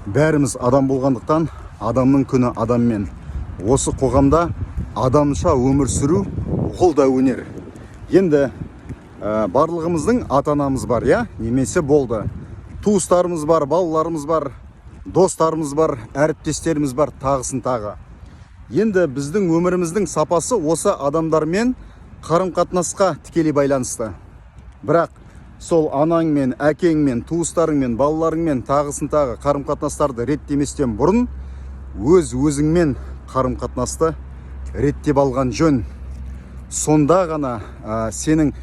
Бәріміз адам болғандықтан, адамның күні адаммен. Осы қоғамда адамша өмір сүру ол да өнер. Енді барлығымыздың ата анамыз бар, иә, немесе болды. Туыстарымыз бар, балаларымыз бар, достарымыз бар, әріптестеріміз бар, тағысын тағы. Енді біздің өміріміздің сапасы осы адамдармен қарым қатынасқа тікелей байланысты. Бірақ сол анаңмен, әкеңмен, туыстарыңмен, балаларыңмен, тағысын тағы қарым қатынастарды реттеместен бұрын өз өзіңмен қарым қатынасты реттеп алған жөн. Сонда ғана сенің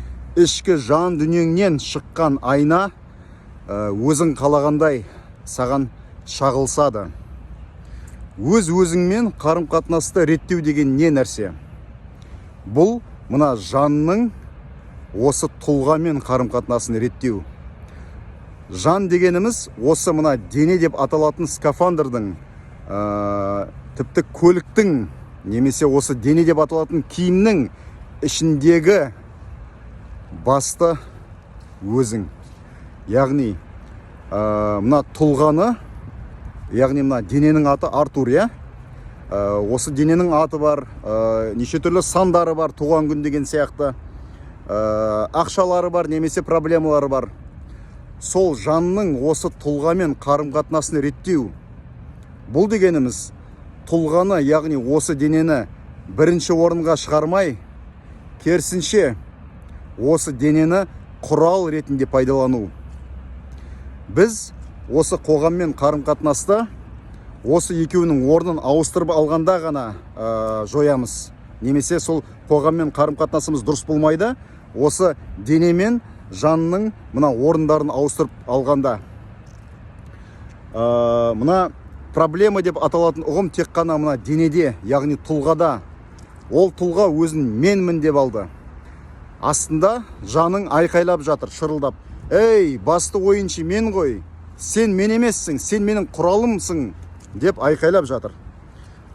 ішкі жан дүниеңнен шыққан айна өзің қалағандай саған шағылысады. Өз өзіңмен қарым қатынасты реттеу деген не нәрсе? Бұл мына жанның осы тұлғамен қарым қатынасын реттеу. Жан дегеніміз осы мына дене деп аталатын скафандрдың, тіпті көліктің немесе осы дене деп аталатын киімнің ішіндегі басты өзің. Яғни мына тұлғаны, яғни мына дененің аты Артур, иә. Осы дененің аты бар, неше түрлі сандары бар, туған күн деген сияқты, ақшалары бар немесе проблемалары бар. Сол жанның осы тұлғамен қарым қатынасын реттеу. Бұл дегеніміз тұлғаны, яғни осы денені бірінші орынға шығармай, керісінше осы денені құрал ретінде пайдалану. Біз осы қоғаммен қарым қатынаста осы екеуінің орнын ауыстырып алғанда ғана жоямыз немесе сол қоғаммен қарым қатынасымыз дұрыс болмайды. Осы дене мен жанның мына орындарын ауыстырып алғанда, мына проблема деп аталатын ұғым тек қана мына денеде, яғни тұлғада. Ол тұлға өзін менмін деп алды. Астында жаның айқайлап жатыр шырылдап: «Ей, басты ойыншы мен ғой, сен мен емессің, сен менің құралымсың», – деп айқайлап жатыр.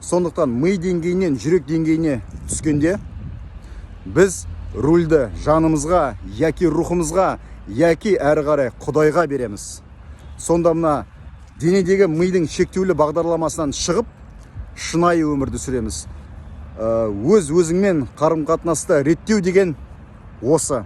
Сондықтан ми деңгейінен жүрек деңгейіне түскенде, біз рульді жанымызға яки рухымызға, яки әрі қарай Құдайға береміз. Сонда мына денедегі мидың шектеулі бағдарламасынан шығып, шынайы өмірді сүреміз. Өз өзіңмен қарым қатынасты реттеу деген осы.